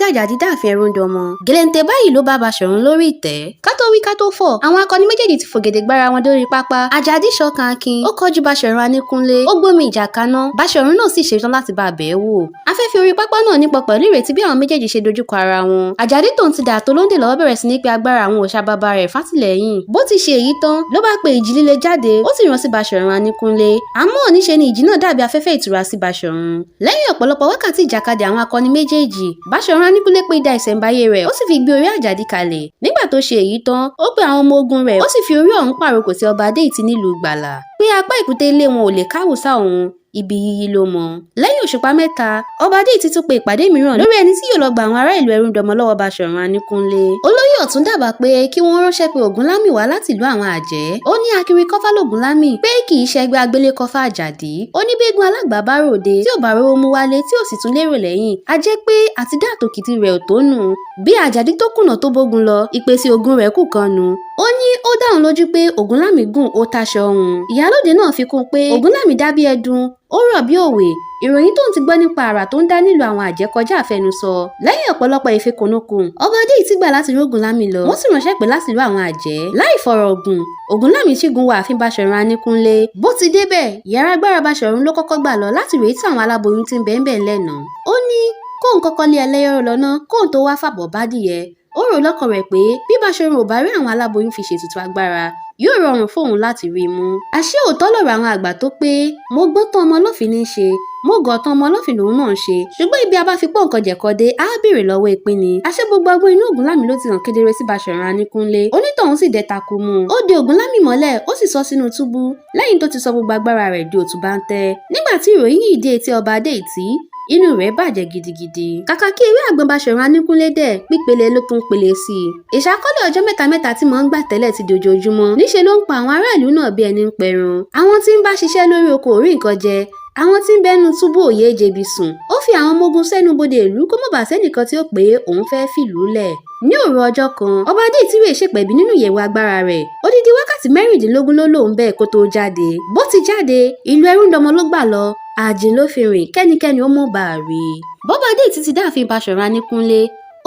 tí Àjàdí dáàfin Ẹrúndọmọ, gèlèǹtẹ̀ báyìí ló bá Baṣọ̀run lórí ìtẹ́. Ká tó wí ká tó fọ̀, àwọn akọni méjèèjì ti fògèdè gbára wọn dórí pápá. Àjàdí ṣọ̀kan akin, ó kọjú Baṣọ̀run Aníkúnlé, ó gbómi ìjà kaná, Baṣọ̀run náà sì ṣetán láti bá a bẹ̀ẹ́ wò. Afẹ́fẹ́ orí pápá náà nípọn pẹ̀lú ìrètí bí àwọn méjèèjì ṣe dojúkọ ara wọn. Àjàdí tóun ti dà tó lóńdè lọ́wọ́ bẹ̀rẹ̀ sí ní pe agbára àwọn òòṣà bàbá rẹ̀ fátìlẹ́yìn. Bó ti ṣe èyí tán, ló bá pe ìjì líle jáde, ó sì rán sí Baṣọ̀run Aníkúnlé. Àmọ́ níṣe ni ìjì náà dàbí afẹ́fẹ́ ìtura sí Baṣọ̀run. Lẹ́yìn ọ̀pọ̀lọpọ̀ wákàtí ìjàkadì àwọn akọni méjèèjì, Baṣọ̀run Aníkúnlé pé idà ìṣẹ̀ǹbáyé rẹ̀, ó sì fi gbé orí Àjàdí kalẹ̀. Nígbà tó ṣe èyí tán, ó pe àwọn ọmọ ogun rẹ̀, ó sì fi orí ọ̀hún pàrokò sí ọba Adéìtì nílùú Ìgbàlà pé apá èkúté ilé wọn ò lè káwùsá òun, ibi yíyí ló mọ. Lẹ́yìn òṣùpá 3, ọba Adéìtì tún pe ìpàdé mìíràn lórí ẹni tí yóò lọ gba àwọn ará ìlú Ẹrúndọmọ lọ́wọ́ Baṣọ̀run Aníkúnlé. Olóyè ọ̀tún dábàá pé kí wọ́n ránṣẹ́ pé Ògúnlámì wá láti ìlú àwọn àjẹ́. Ó ní akiri kọ́fá lògúnlámì pé kì í ṣẹgbẹ́ agbélékọ́fá Àjàdí. Ó ní bẹ́gun alágbà bá ròde tí ò bá rówó mú wálé tí ò sì tún lérò lẹ́yìn, a jẹ́ pé àtidá àtòkìtì rẹ̀ ò tó nù. Bí Àjàdí tó kùnà tó bógun lọ, ìpèsè ogun rẹ̀ kù kan nu. Ó ní ó dá òun lójú pé Ògúnlámì gùn ó táṣọ òun. Ìyálóde náà fi kún un pé Ògúnlámì dá bí ẹdun, ó rọ̀ bí òwe. Ìròyìn tóun ti gbọ́ nípa àrà tó ń dá nílùú àwọn àjẹ́ kọjá àfẹnusọ. Lẹ́yìn ọ̀pọ̀lọpọ̀ ìfikùnlukùn, ọba Adéìtì gbà láti rí Ògúnlámì lọ, wọ́n sì ránṣẹ́ pè láti ìlú àwọn àjẹ́. Láì fọ̀rọ̀ gùn, Ògúnlámì ṣígun wọ ààfin Baṣọ̀run Aníkúnlé. Bó ti débẹ̀, yàrá agbára Baṣọ̀run ló kọ́kọ́ gbà lọ láti rèé tí àwọn aláboyún ti ń bẹ́ńbẹ̀ ńlẹ̀ ná. Ó ní kóun kọ́kọ́ lé ẹlẹ́yọ̀rọ̀ lọ ná, kóun tó wá fàbọ̀ bádìyẹ. Ó rò lọ́kàn rẹ̀ pé bí Baṣọ̀run ò bá rí àwọn aláboyún fi ṣètùtù agbára, yóò rọrùn fóun láti rí i mú. Àṣé òótọ́ lọ̀rọ̀ àwọn àgbà tó pé mo gbọ́n tán ọmọ ọlọ́fin ní í ṣe, mo gọ̀ tán ọmọ ọlọ́fin lòun náà ń ṣe. Ṣùgbọ́n ibi a bá fi pọ́n nǹkan jẹ̀kọ dé, á béèrè lọ́wọ́ ìpín ni. Àṣé gbogbo ọgbọ́n inú Ògúnlámì ló ti hàn kedere sí Baṣọ̀run Aníkúnlé. Onítọ̀hún sì dẹ takú mú un. Ó de Ògúnlámì mọ́lẹ̀, ó sì sọ sínú túbú lẹ́yìn tó ti sọ gbogbo agbára rẹ̀ di òtúbáńtẹ́. Nígbà tí ìròyìn yìí dé etí ọba Adéìtì, inú rẹ̀ bàjẹ́ gidigidi. Kàkà kí ewé àgbọn Baṣọ̀run Aníkúnlé dẹ̀, pípele ló tún pele sí i. Ìṣàkọọ́lẹ̀ ọjọ́ mẹ́ta mẹ́ta tí mò ń gbà tẹ́lẹ̀ ti di ojoojúmọ́. Níṣe ló ń pa àwọn ará ìlú náà bí ẹni ń pẹran. Àwọn tí ń bá ṣiṣẹ́ lórí oko ò rí nǹkan jẹ, àwọn tí ń bẹnu túbú òye jẹbi sùn. Ó fi àwọn ọmọ ogun sẹ́nu bodè ìlú kó má bàa sẹ́nìkan tí ó pé òun fẹ́ fìlú lẹ̀. Ní òru ọjọ́ kan, ọba Adéìtì rèé ṣèpẹ̀bí nínú ìyẹ̀wù agbára rẹ̀. Odidi wákàtí 16 ló lò ń bẹ́ẹ̀ kó tó jáde. Bó ti jáde, ìlú Ẹrúndọmọ ló gbà lọ, ààjìn ló fi rìn kẹ́nikẹ́ni ó mọ̀ bá a rí i. Bọ́ba Adéìtì ti dáàfin Baṣọ̀run Aníkúnlé,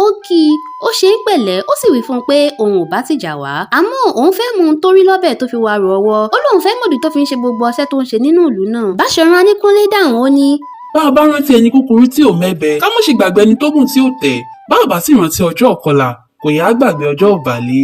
ó kí i, ó ṣe ń pẹ̀lẹ́, ó sì wí fún un pé òun ò bá tìjà wá. Àmọ́ òun fẹ́ mú un torí lọ́bẹ̀ tó fi wá ro ọwọ́. Ó lóun fẹ́ mọ̀dí tó fi ń ṣe gbogbo ọṣẹ́ tó ń ṣe nínú ìlú náà. Baṣọ̀run Aníkúnlé dáhùn, ó ní, bá a bá rántí ẹni kúkúrú tí ò mẹ́bẹ, ká má ṣe gbàgbé ẹni tó gùn tí ò tẹ̀. Bá a bá sì rántí ọjọ́ ọ̀kọlà, kò yá gbàgbé ọjọ́ ọ̀bàlé.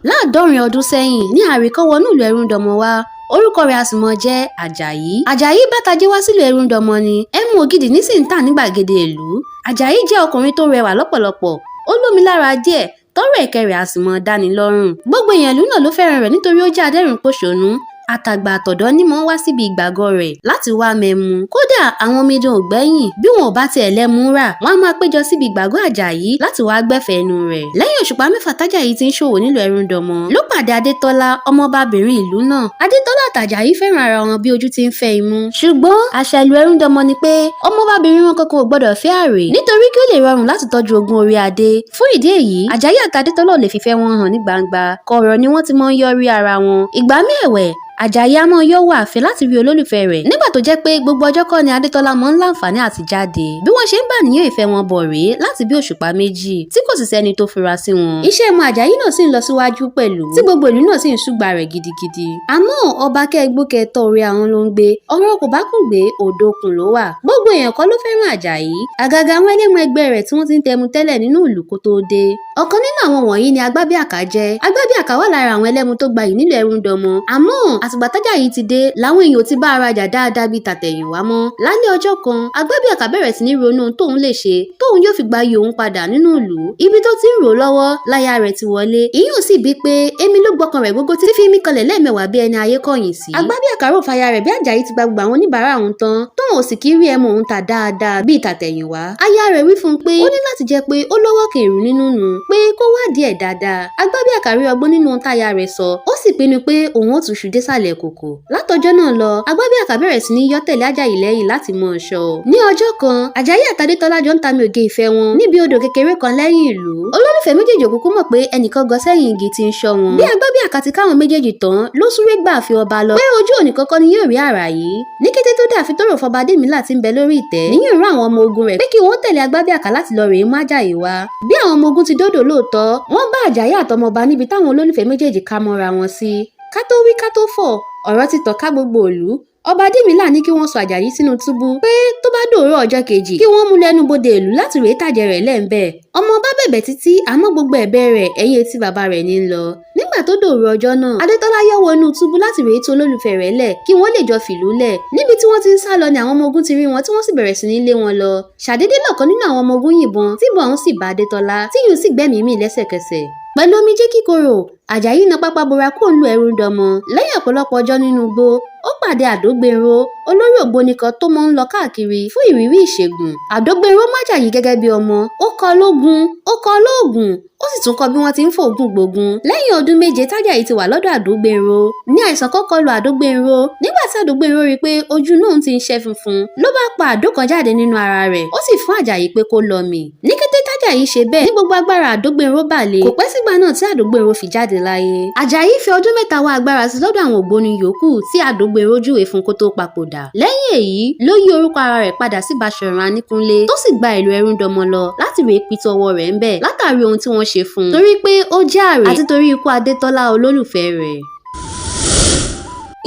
Láàdọ́rin ọdún sẹ́yìn ní ààrẹ kan wọnú ìlú Ẹrúndọmọ wá, orúkọ rẹ̀ a sì mọ jẹ́ Àjàyí. Àjàyí bàtàjé wá sílùú Ẹrúndọmọ ni, ẹmu ògidì ní sì ń tà ní gbàgede ìlú. Àjàyí jẹ́ ọkùnrin tó rẹwà lọ́pọ̀lọpọ̀, ó lómi lára díẹ̀, tọ́rọ̀ ẹ̀kẹ́ rẹ̀ a sì mọ dáni lọ́rùn. Gbogbo èèyàn ìlú náà ló fẹ́ràn rẹ̀ nítorí ó jẹ́ adẹ́rìn-pòṣónú. Àtàgbà àtọ̀dọ́ ní mọ́ ń wá síbi ìgbàgọ́ rẹ̀ láti wá mẹ́mu. Kódà àwọn omidan ò gbẹ́yìn, bí wọn ò bá tiẹ̀ lẹ́mu rà, wọ́n á máa péjọ síbi ìgbàgọ́ Àjàyí láti wá gbẹ̀fẹ̀ ẹnu rẹ̀. Lẹ́yìn òṣùpá 6 tájàyí ti ń ṣòwò nílùú Ẹrúndọmọ, ló pàdé Adétọ́lá, ọmọbabìnrin ìlú náà. Adétọ́lá àtàjàyí fẹ́ràn ara wọn bí ojú ti ń fẹ́ imú. Ṣùgbọ́n àṣà ìlú Ẹrúndọmọ ni pé ọmọbabìnrin wọn kankan ò gbọdọ̀ fẹ́ àrè nítorí kí ó lè rọrùn láti tọ́jú ogún orí adé. Fún ìdí èyí, Àjàyí àti Adétọ́lá ò lè fìfẹ́ wọn hàn ní gbangba. Kọ̀rọ̀ ni wọ́n ti máa ń yọrí ara wọn. Ìgbà míì ẹ̀wẹ̀, Àjàyí á máa yọ́wọ́ ààfin láti rí olólùfẹ́ rẹ̀ nígbà tó jẹ́ pé gbogbo ọjọ́ kọ́ ni Adétọ́lá máa ń láǹfààní àti jáde. Bí wọ́n ṣe ń bà níyàn ìfẹ́ wọn bọ̀ rèé láti bí òṣùpá 2 tí kò sì sẹ́ni tó fura sí wọn. Iṣẹ́ ẹmu Àjàyí náà sì ń lọ síwájú pẹ̀lú tí gbogbo ìlú náà sì ń ṣùgbà rẹ̀ gidigidi. Àmọ́ ọba kẹ́gbókẹ́tọ́ orí àwọn ló ń gbé, ọ̀rọ̀ kò bá kùn gbé òdòkun ló wà. Gbogbo èèyàn kọ́ ló fẹ́ràn Àjàyí, àgàgà àwọn ẹlẹ́mu ẹgbẹ́ rẹ̀ tí wọ́n ti ń tẹmu tẹ́lẹ̀ nínú ìlú kó tó dé. Ọ̀kan nínú àwọn wọ̀nyí ni Agbábíàká jẹ́. Agbábíàká wà lára àwọn ẹlẹ́mu tó gbayì nílùú Ẹrúndọmọ. Àmọ́ àtìgbà tájàyí ti dé làwọn èèyàn ò ti bá ara jà dáadáa bíi tàtẹ̀yìnwá mọ́. Lálẹ́ ọjọ́ kan, Agbábíàká bẹ̀rẹ̀ sí ní ronú ohun tóun lè ṣe tóun yóò fi gba iyì òun padà nínú ìlú. Ibi tó ti ń rò lọ́wọ́ láya rẹ̀ ti wọlé. Ìyún sì bí pé èmi ló gbọ́kàn rẹ̀ gógó tí fi mí kanlẹ̀ lẹ́ẹ̀mẹwàá bí ẹni ayé kọ̀yìn sí. Agbábíàká rò fáya rẹ̀ bí Àjàyí ti gba gbogbo àwọn oníbàárà òun tán, tóun ò sì kí rí ẹmu òun tà dáadáa bíi tàtẹ̀yìnwá. Aya rẹ̀ wí fún un pé ó ní láti jẹ́ pé ó lọ́wọ́ kèrú nínú nù, pé kó wádìí ẹ̀ dáadáa. Agbábíàká rí ọgbọ́n nínú ohun táya rẹ̀ sọ, ó sì pinnu pé òun ó túṣu désàlẹ̀ kòkò. Látọjọ́ náà lọ, Agbábíàká bẹ̀rẹ̀ sí ní yọ́ tẹ̀lé Àjàyí lẹ́yìn láti mọ ṣọ́. Ní ọjọ́ kan, Àjàyí àti Adétọ́lá jọ ń tami òge ìfẹ́ wọn níbi odò kékeré kan lẹ́yìn ìlú. Olólùfẹ́ méjèèjì ò kúkú mọ̀ pé ẹnìkan gọ sẹ́yìn igi tí ń ṣọ́ wọn. Bí Agbábíàká ti káwọn méjèèjì tán ló súré gbà fi ọba lọ pé ojú òní kọ́kọ́ ni yóò rí àrà yìí. Ní kété tó dààfin tó rò fọba Adémílà tí ń bẹ lórí lórí ìtẹ́ níyìn rán àwọn ọmọ ogun rẹ̀ pé kí wọ́n tẹ̀lé Agbábíàká láti lọ rèé mú Àjàyí wá. Bí àwọn ọmọ ogun ti dódò lóòótọ́, wọ́n bá Àjàyí àtọmọba níbi táwọn olólùfẹ́ méjèèjì ká mọ́ra wọn sí. Ká tó wí ká tó fọ̀, ọ̀rọ̀ ti tàn ká gbogbo ìlú. Ọba Adémílà ní kí wọ́n sọ Àjàyí sínú túbú pé tó bá dòórọ̀ ọjọ́ kejì kí wọ́n mú lẹ́nu bodè ìlú láti rèé tàjẹ̀ rẹ̀ lẹ́ńbẹ̀. Ọmọ ọba bẹ̀bẹ̀ títí, àmọ́ gbogbo ẹ̀bẹ̀ rẹ̀ ẹ̀yìn etí bàbá rẹ̀ ní ń lọ. Nígbà tó dòru ọjọ́ náà, Adétọ́lá yọ́ wọnú túbú láti rèé tú olólùfẹ́ rẹ̀ lẹ̀ kí wọ́n lè jọ fìlú lẹ̀. Níbi tí wọ́n ti ń sá lọ ni àwọn ọmọ ogun ti rí wọn tí wọ́n sì bẹ̀rẹ̀ sí ní lé wọn lọ. Ṣàdédé lọ̀kan nínú àwọn ọmọ ogun yìnbọn tí ìbọn ọ̀hún sì bá Adétọ́lá, tí yìí sì gbẹ́mìí mì lẹ́sẹ̀kẹsẹ̀. Pẹ̀lú omijé kíkorò, Àjàyí na pápá bora kúrò nílùú Ẹrúndọmọ. Lẹ́yìn ọ̀pọ̀lọpọ̀ ọjọ́ nínú igbó, ó pàdé Àdógbénró, olórí ògbóni kan tó máa ń lọ káàkiri fún ìrírí ìṣègùn. Àdógbénró mú Àjàyí gẹ́gẹ́ bí ọmọ, ó kọ́ lógun, ó kọ́ lóògùn, ó sì tún kọ́ bí wọ́n ti ń fòògùn gbógun. Lẹ́yìn ọdún 7 tájàyí ti wà lọ́dọ̀ Àdógbénró, ní àìsàn kan kọlù Àdógbénró. Nígbà tí Àdógbénró rí i pé ojú inú òun ti ń ṣẹ́ funfun, ló bá pa àdó kan jáde nínú ara rẹ̀, ó sì fún Àjàyí pé kó lọ mì. Ní kété tájàyí ṣe bẹ́ẹ̀ ní gbogbo agbára Àdógbénró bà lé. Kò pẹ́ sígbà náà tí Àdógbénró fi jáde láyé. Àjàyí fi ọdún 3 wá agbára sí lọ́dọ̀ àwọn ògbóni yòókù tí Àdógbénró júwe fún kó tó papòdà. Lẹ́yìn èyí ló yí orúkọ ara rẹ̀ padà sí Baṣọ̀run Aníkúnlé, tó sì gba ìlú Ẹrúndọmọ lọ láti rèé pitú ọwọ́ rẹ̀ ńbẹ̀ látàrí ohun tí wọ́n ṣe fún un torí pé ó jẹ́ àrè àti torí ikú Adétọ́lá olólùfẹ́ rẹ̀.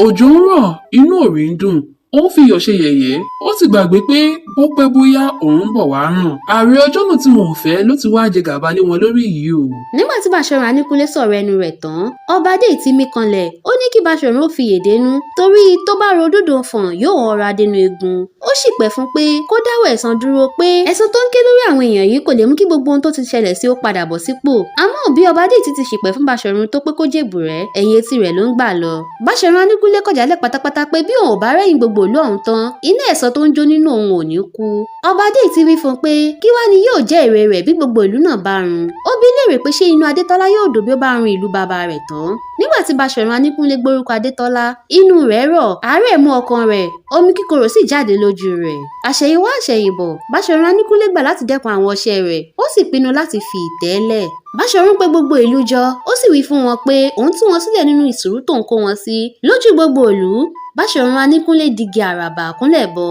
Òjò ń rọ̀, inú òrì ń dùn, ó ń fi iyọ̀ ṣe yẹ̀yẹ́, ó ti gbàgbé pé bó pẹ́ bóyá òòrùn ń bọ̀ wá ràn. Ààrẹ ọjọ́ náà tí wọn ò fẹ́ ló ti wá jẹ gàba lé wọn lórí yìí o. Nígbà tí Baṣọ̀run Aníkúnlé sọ̀rọ̀ ẹnu rẹ̀ tán, ọba Adéìtì mí kanlẹ̀, ó ní kí Baṣọ̀run ó fi yèdénú torí tó bá ro dúdú fọ̀n yóò ọ̀rọ̀ adẹnu egun. Ó sì pẹ̀ fún pé kó dáwọ́ ẹ̀san dúró pé ẹ̀san tó ń ké lórí àwọn èèyàn yìí kò lè mú kí gbogbo ohun tó ti ṣẹlẹ̀ sí ó padà bọ̀ sípò. Àmọ́ bí ọba Adéìtì ti ṣìpẹ̀ fún Baṣọ̀run tó pé kó jèbùrẹ́, ẹ̀yìn etí rẹ̀ ló ń gbà lọ. Baṣọ̀run Aníkúnlé kọ̀jálẹ̀ pátápátá pé bí òun ò bá rẹ́yìn gbogbo ìlú ọ̀hún tán, iná ẹ̀san tó ń jó nínú òun ò ní kú. Ọba Adéìtì wí fún un pé kí wá ni yóò jẹ́ èrè rẹ̀ bí gbogbo ìlú náà bá run. Ó bi léèrè pé ṣé inú Adétọ́lá yóò dùn bí ó bá run ìlú bàbá rẹ̀ tán. Nígbà tí Baṣọ̀run Aníkúnlé gbórúkọ Adétọ́lá, inú rẹ̀ rọ̀, àárẹ̀ mú ọkàn rẹ̀, omi kíkorò sì jáde lójú rẹ̀. Àṣẹ̀yìnwá àṣẹ̀yìnbọ̀, Baṣọ̀run Aníkúnlé gbà láti dẹ́kun àwọn ọṣẹ́ rẹ̀, ó sì pinnu láti fi ìtẹ́ lẹ̀. Baṣọ̀run pe gbogbo ìlú jọ, ó sì wí fún wọn pé òun tú wọn sílẹ̀ nínú ìṣòro tó ń kó wọn sí. Lójú gbogbo ìlú, Baṣọ̀run Aníkúnlé digi àràbà àkúnlẹ̀bọ.